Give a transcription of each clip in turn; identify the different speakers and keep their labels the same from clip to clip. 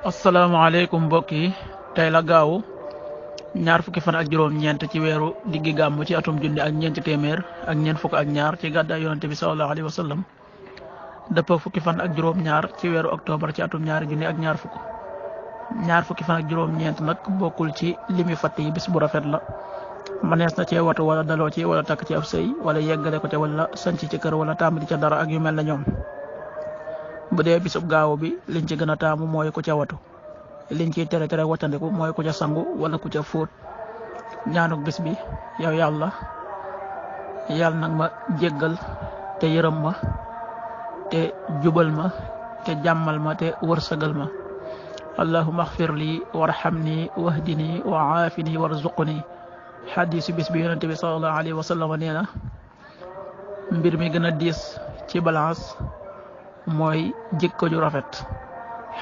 Speaker 1: asalaamaaleykum mbokk yi tey la gaawu ñaar fukki fan ak juróom-ñeent ci weeru diggi gàmm ci atum junni ak ñeenti téeméer ak ñeent fukk ak ñaar ci gàddaay yonante bi sallallahu alayhi wa sallam dëppoo fukki fan ak juróom-ñaar ci weeru octobre ci atum ñaari junni ak ñaar fukki fan ak juróom-ñeent nag bokkul ci limi fatt yi bis bu rafet la manees na cee watu wala daloo ci wala takk ci ab sëy wala yeggale ko ca wala sanc ci kër wala tàmbali ca dara ak yu mel na ñoom. bu dee bisub gaaw bi liñ ci gën a taamu mooy ku ca watu liñ ciy tere watandiku mooy ku ca sangu wala ku ca fóot. ñaanuk bis bi yow yàlla nag ma jéggal te yërëm ma te jubal ma te jàmmal ma te wërsëgal ma. allahumma axfir li warhamni wahdini wa aafini warzuqni. xadiisu bis bi yonente bi sallallahu alayhi wa sallam nee na mbir mi gën a diis ci balance mooy jikko ju rafet.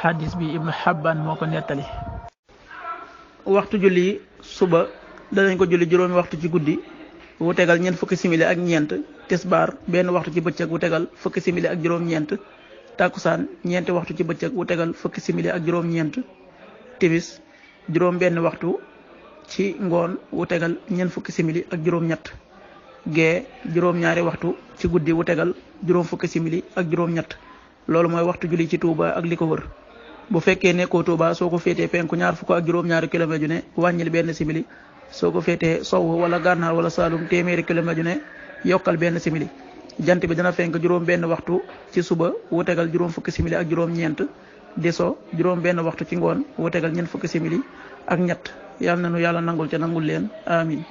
Speaker 1: xadis bi ibnu Xabbaan moo ko nettali. waxtu julli suba danañ ko julli juróomi waxtu ci guddi wu tegal ñeent fukki simili ak ñeent. tisbaar benn waxtu ci bëccëg wu tegal fukki simili ak juróom-ñeent. takkusaan ñeenti waxtu ci bëccëg wu tegal fukki simili ak juróom-ñeent. timis juróom benn waxtu ci ngoon wu tegal ñeent fukki simili ak juróom-ñett. gee juróom-ñaari waxtu ci guddi wu tegal juróom fukki simili ak juróom-ñett. loolu mooy waxtu julli ci Touba ak li ko wër. bu fekkee nekkoo Touba soo ko féetee penku ñaar fukk ak juróom-ñaari kilomètre ju ne wàññil benn simili. soo ko féetee sow wala gànnaar wala saalum téeméeri kilomètre ju ne yokkal benn simili. jant bi dana fenk juróom benn waxtu ci suba wu tegal juróom fukki simili ak juróom-ñeent. di so juróom benn waxtu ci ngoon wu tegal ñeent fukki simili ak ñett. yàlla na nu yàlla nangul ca nangul leen amin